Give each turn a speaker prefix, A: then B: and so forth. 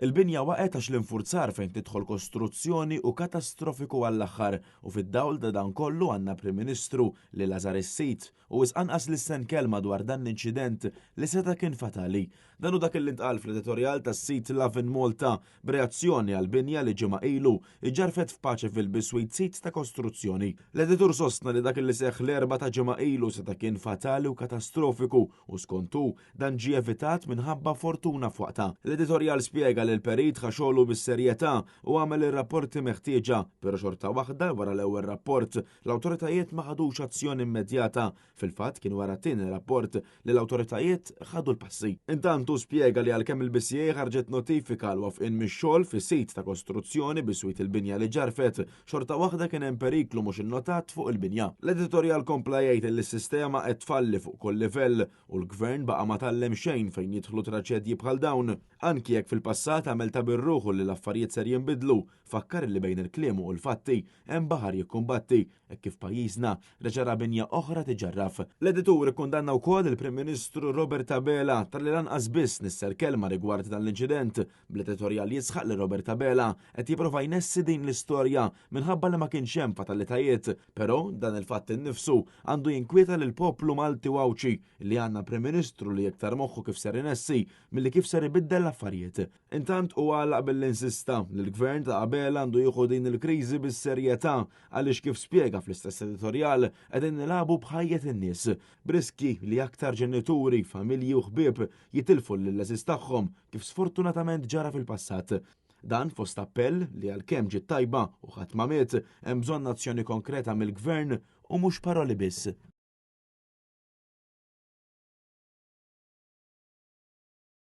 A: Il-binja waqgħet għax l-infurzar fejn tidħol kostruzzjoni hu katastrofiku għall-aħħar u fid-dawl ta' dan kollu għandna Prim Ministru li la żar is-sit u wisq anqas lissen kelma dwar dan l-inċident li seta' kien fatali. Dan hu dak li ntqal fl-editorjal tas-sit Lovin Malta b'reazzjoni għal binja li ġimgħa ilu iġġarfet f'Paceville biswit sit ta' kostruzzjoni. L-editur sostna li dak li seħħ l-Erbgħa ta' ġimgħa ilu seta' kien fatali u katastrofiku u skontu dan ġie evitat minħabba fortuna f'waqtha. L-editorjal spjega li l-perit ħa xogħlu bis-serjetà u għamel ir-rapporti meħtieġa, però xorta waħda wara l-ewwel rapport l-awtoritajiet ma ħadux azzjoni immedjata. Fil-fatt kien wara t-tieni rapport li l-awtoritajiet ħadu l-passi. Intant hu spjega li għalkemm il-BCA ħarġet notifika għal waqfien mix-xogħol fis-sit ta' kostruzzjoni biswit il-binja li ġarfet, xorta waħda kien hemm periklu mhux innotat fuq il-binja. L-editorjal kompla jgħid li s-sistema qed tfalli fuq kull livell u l-gvern baqa' ma tgħallem xejn fejn jidħlu traċedji bħal dawn. Anki jekk fil-passat għamel ta' bir-ruħu li l-affarijiet ser jinbidlu, fakkar li bejn il-kliem u l-fatti hemm baħar jikkumbatti hekk kif pajjiżna reġa' ra binja oħra tiġġarraf. L-editur ikkundanna wkoll il-Prim Ministru Robert Abela talli lanqas biss nisser kelma rigward dan l-inċident, bl-editorjal jisħaq li Robert Abela qed jipprova jnessi din l-istorja minħabba li ma kienx hemm fatalitajiet, però dan il-fatt innifsu għandu jinkwieta lill-poplu Malti u Għawdxi li għandna Prim Ministru li iktar moħħu kif ser inessi milli kif ser ibiddel l-affarijiet. Intant hu għalaq billi insista li l-Gvern ta' Abela għandu jieħu din il-kriżi bis-serjetà għaliex kif spjega fl-istess editorjal qegħdin nilagħbu b'ħajjet in-nies, b'riskji li aktar ġenituri, familji u ħbieb jitilfu lill-għeżież tagħhom kif sfortunatament ġara fil-passat. Dan fost appell li għalkemm ġiet tajba u ħadd ma miet, hemm bżonn azzjoni konkreta mill-Gvern u mhux paroli biss.